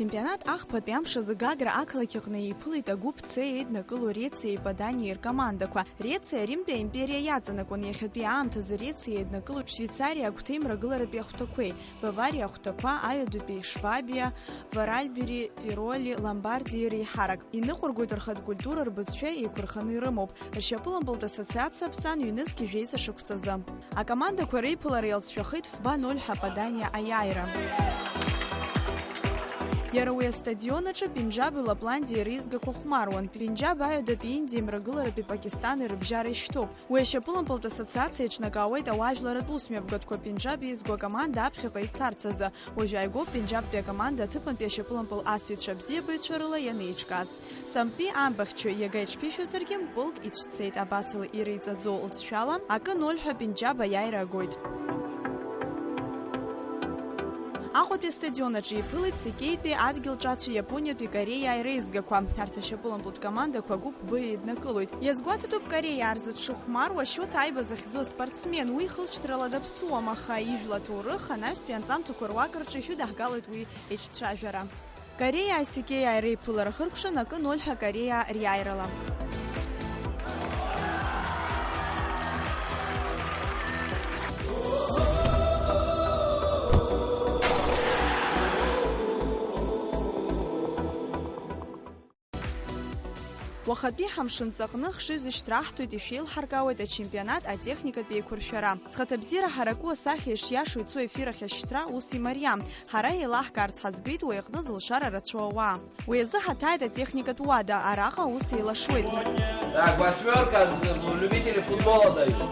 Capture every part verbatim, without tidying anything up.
Ачемпионат ахԥатәи амш азы Гагра ақалақь аҟны еиԥылеит агәыԥ Ц еиднакыло Рециеи Паданиеи ркомандақәа. Рециа Римтәи аимпериа иаҵанакуан, иахьатәи аамҭазы Рециа еиднакылоит Швеицариа агәҭеимрагыларатәи ахәҭақәеи, Бавариа ахәҭақәа, аҩадатәи Швабиа, Варальбери, Тироли, Ломбардиеи реиҳарак. Иныҟәыргоит рхатә культура, рбызшәа еиқәырханы ирымоуп. Ршьапылампылтә ассоциациа аԥҵан ҩнызқь жәеиза шықәсазы. Акомандақәа реиԥылара иалҵшәахеит фба ноль ҳәа Паданиа аиааира. Иара уи астадион аҿы Пенџьаби Лапландиеи реизгақәа хәмаруан. Пенџьаб аҩадатәи Индиеи мрагыларатәи Пакистани рыбжьара ишьҭоуп. Уи ашьапылампылтә ассоциациа еиҿнакаауеит ауаажәларратә усмҩаԥгатәқәа Пенџьаб еизго акоманда аԥхьаҟа ицарц азы. Уажә ааигәоуп Пенџьабтәи акоманда аҭыԥантәи ашьапылампыл асыҩцәа абзиабаҩцәа рыла ианеиҿкааз. Сампи амбахьчаҩ иага иҽԥишәазаргьы, мпылк ицәцеит, абасала иреиҵаӡоу лҵшәала акы ноль ҳәа Пенџьаб аиааира агоит. Аҟәатәи астадион аҿы иԥылеит Сикеитәи адгьылҿацәа Иапониатәи Кореиааи реизгақәа. Арҭ ашьапылампылтә командақәа гәыԥ Б еиднакылоит. Иазгәаҭатәуп Кореиаа рзы дшыхәмаруа Шьоҭа Аиба захьӡу аспортсмен. Уи хылҵшьҭрала даԥсуам, аха ижәла аҭоурых, анаҩстәи анҵамҭақәа руак рҿы ишәыдаҳгалоит уи еиҿцәажәара. Кореиааи Сикеиааи реиԥылара хыркәшан акы ноль ҳәа Кореиаа риааирала. Уахатәи ҳамшынҵаҟны хшыҩзышьҭра аҳҭоит, ишәеилҳаркаауеит ачемпионат атехникатә еиқәыршәара. Зхаҭабзиара ҳараку асахьа ишиашоу ицо ефир ахь ашьҭра ус имариам. Ҳара еилаҳкаарц ҳаӡбеит уи аҟны зылшара рацәоу ауаа. Уи азы ҳаҭааит атехникатә уада, араҟа аус еилашуеит. Так, восьмёрка, любители футбола дают.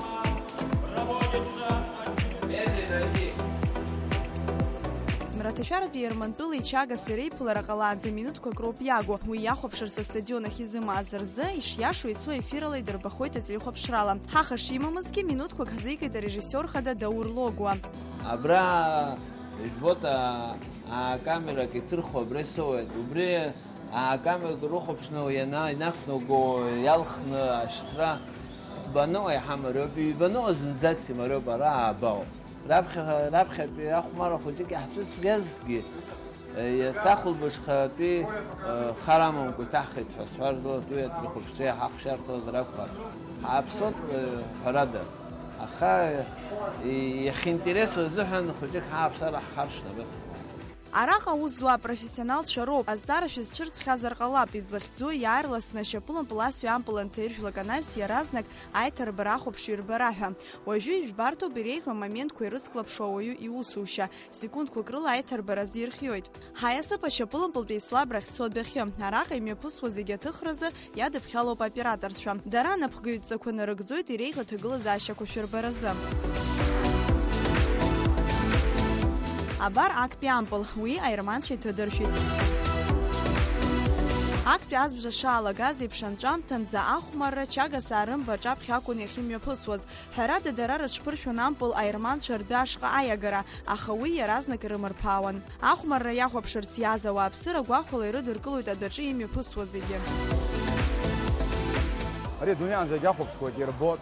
Мраҭашәаратәи Ермантәылеи Чагаси реиԥылара ҟалаанӡа минуҭқәак роуп иагу. Уи иахәаԥшырц астадион ахь изымааз рзы, ишиашоу ицо ефирала идырбахоит ателехәаԥшрала. Ҳаха шимамызгьы, минуҭқәак ҳзикит арежиссиор хада Даур Логуа. Абра, ижәбоит, а, акамерак иҭырхуа абра исоуеит. Убри акамерак рыхәаԥшны иана-, инақәнаго иалхны ашьҭра хәбаныҟа иҳамариоуп, ҩбаныҟа зынӡак имариоуп, ара аабаоуп. Раԥхьа, раԥхьатәи ахәмарра хәыҷык иаҳцәыцәгьазгьы, иацы ахәылбыҽхатәи, хар амамкәа иҭаҳхит ҳәа сҳәар, уи аҭыԥ хәаԥшцәа иаҳа ҳахәшьарҭазар акәхап. Ҳааԥсоит, ҳәарада. Аха, иахьинтересу азыҳәан хәыҷык ҳааԥсара ҳхаршҭны абас. Араҟа аус зуа апрофессионалцәа роуп, азҵаара шәызцәырҵхьазар ҟалап, излахьӡу иаарласны ашьапылампыл асҩы ампыл анҭаиржәлак анаҩс иаразнак аиҭарбара ахәаԥшҩы рбара ҳәа. Уажәы ижәбарҭоуп иреиӷьу амоментқәа ирыцклаԥшуа ауаҩы иусушьа, секундқәак рыла аиҭарбара азирхиоит. Ҳаиасып ашьапылампылтәи еицлабра ахьцо адәахьы, араҟа имҩаԥысуа зегьы аҭыхразы иадыԥхьалоуп аоператорцәа. Дара анапхгаҩҵақәа нарыгӡоит иреиӷьу аҭагылазаашьақәа шәырбаразы. Абар актәи ампыл, уи аерманцәа иҭадыршәит. Актәи азбжа шаалагаз еиԥш анҵәамҭанӡа ахәмарра Чагасаа рымба аҿаԥхьа акәын иахьымҩаԥысуаз. Ҳәарада, дара рыҽԥыршәон ампыл аерманцәа ртәы ашҟа аиагара, аха уи иаразнак ирымырԥаауан. Ахәмарра иахәаԥшырц иааз ауааԥсыра гәахәала ирыдыркылоит адәаҿы имҩаԥысуа зегьы. Ари адунеиаан зегь ахәаԥшуеит, ирбоит,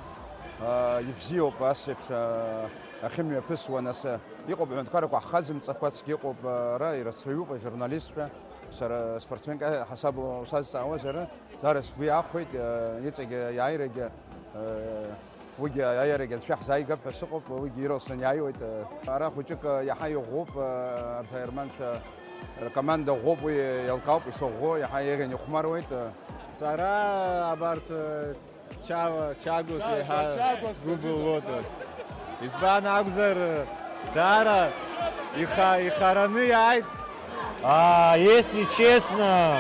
аа, ибзиоуп ас еиԥш, аа, ахьымҩаԥысуа, нас, иҟоуп аҳәынҭқаррақәа ҳхазымҵақәацгьы ыҟоуп, ара ирацәаҩуп ажурналистцәа, сара спортсменк ҳасабла усазҵаауазар, даара сгәы иахәеит, аа, иҵегь иааирагьы, аа, Уигьы аиарагьы анцәа иаҳзааигап ҳәа сыҟоуп, уигьы ирылсны иааиуеит. Ара хәыҷык иаҳа иӷәӷәоуп, арҭ аерманцәа ркоманда ӷәӷәоуп, уи еилкаауп ишыӷәӷәоу, иаҳа еиӷьын ихәмаруеит. Сара абарҭ Ча-, Чагос Ча-, еиҳа Чагос сгәы былуоуп. Избан акәзар, даара иха-, ихараны иааит. А, если честно,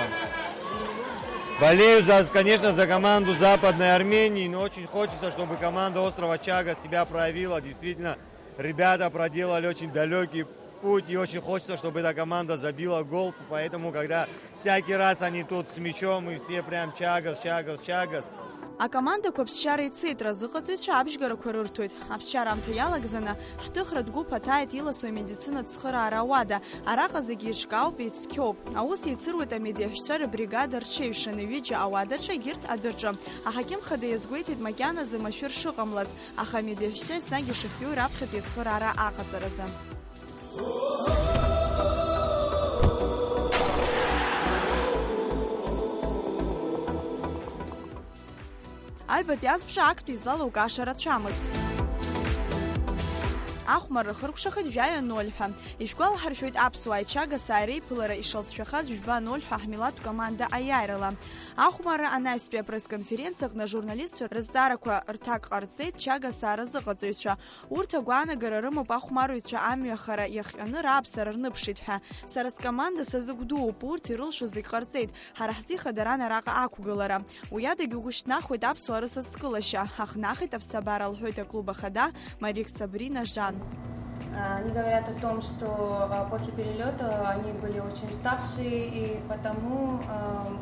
болею, за, конечно, за команду Западной Армении, но очень хочется, чтобы команда острова Чага себя проявила. Действительно, ребята проделали очень далекий путь, и очень хочется, чтобы эта команда забила гол. Поэтому, когда всякий раз они тут с мячом, и все прям Чагас, Чагас, Чагас. Акомандақәа аԥсшьара ицеит, разыҟаҵаҩцәа абжьгарақәа рырҭоит. Аԥсшьара аамҭа иалагӡаны, ҳҭыхратә гәыԥ аҭааит иласу амедицинатә цхыраара ауада. Араҟа зегьы еиҿкаауп, еицқьоуп. Аус еицыруеит амедеҳәшьцәа рыбригада рҽеиҩшаны, ҩыџьа ауадаҿы, егьырҭ адәаҿы. Аҳақьым хада иазгәеиҭеит макьаназы машәыр шыҟамлац, аха амедеҳәшьцәа еснагь ишыхиоу раԥхьатәи ацхыраара аҟаҵаразы. Аҩбатәи азбжа актәи излалукааша рацәамызт. Ахәмарра хыркәшахеит жәаҩа ноль ҳәа. Ишәгәалаҳаршәоит аԥсуааи Чагасааи реиԥылара ишалҵшәахаз жәба ноль ҳәа ҳмилаҭтә команда аиааирала. Ахәмарра анаҩстәи апресс-конференциа аҟны ажурналистцәа рызҵаарақәа рҭак ҟарҵеит Чагасаа разыҟаҵаҩцәа. Урҭ агәаанагара рымоуп ахәмарыҩцәа амҩа хара иахҟьаны рааԥсара рныԥшит ҳәа. Сара скоманда сазыгәдууп, урҭ ирылшо зегь ҟарҵеит, ҳара ҳзы ихадаран араҟа ақәгылара. Уи адагь угәышьҭнахуеит аԥсуаа рысасдкылашьа, ҳахнахит аԥсабара, лҳәоит аклуб ахада Марик Сабрина Жан. Они говорят о том, что а, после перелета они были очень уставшие, и потому а, м,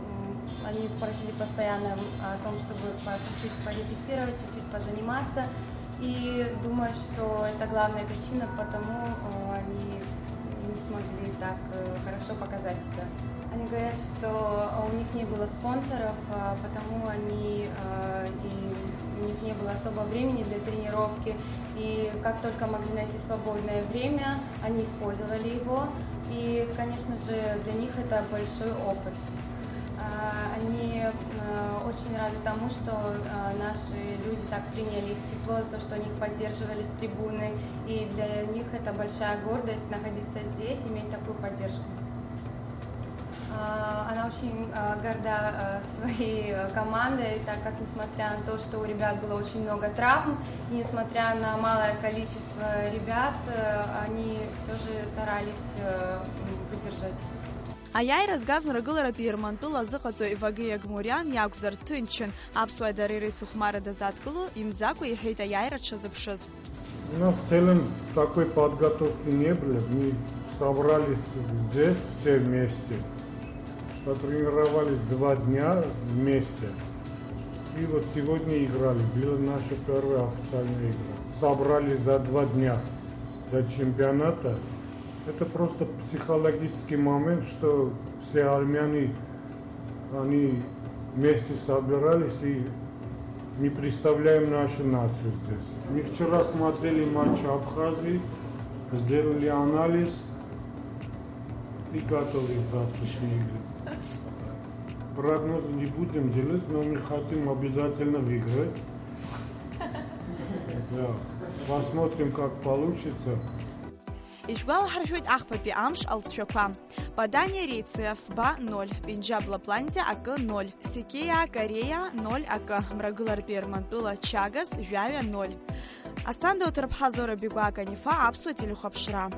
они просили постоянно о том, чтобы по чуть-чуть порепетировать, чуть-чуть позаниматься. И думаю, что это главная причина, потому э, они не смогли так э, хорошо показать себя. Они говорят, что у них не было спонсоров, а, потому они, э, и у них не было особо времени для тренировки. И как только могли найти свободное время, они использовали его. И, конечно же, для них это большой опыт. А, Они э, очень рады тому, что э, наши люди так приняли их тепло, то, что они их поддерживали с трибуны. И для них это большая гордость находиться здесь, иметь такую поддержку. А, Она очень э, горда э, своей э, командой, так как, несмотря на то, что у ребят было очень много травм, и несмотря на малое количество ребят, э, они все же старались э, м, выдержать. Аиааира згаз Мрагыларатәи Ермантәыла азыҟаҵаҩ Вагеи Агмуриан иакәзар, ҭынчын. Аԥсуааи дареи реицыхәмарра дазадкыло, имӡакәа иҳәеит аиааира дшазыԥшыз. У нас в целом такой подготовки не было. Мы собрались здесь все вместе, потренировались два дня вместе. И вот сегодня играли. Была наша первая официальная игра. Собрались за два дня до чемпионата. Это просто психологический момент, что все армяне, они вместе собирались и мы представляем нашу нацию здесь. Мы вчера смотрели матч Абхазии, сделали анализ и готовы к завтрашней игре. Прогноз не будем делать, но мы хотим обязательно выиграть. Да. Посмотрим, как получится. Ишәгәалаҳаршәоит ахԥатәи амш алҵшәақәа. Паданиа Рицеа фба ноль, Пенџьаб Лапландиа акы ноль, Сикеиа Кореиа ноль акы, Мрагыларатәи Ермантәыла Чагас жәаҩа ноль. Асҭанда Оҭырԥҳа, Зора Бигәаа Канифа, аԥсуа телехәаԥшра.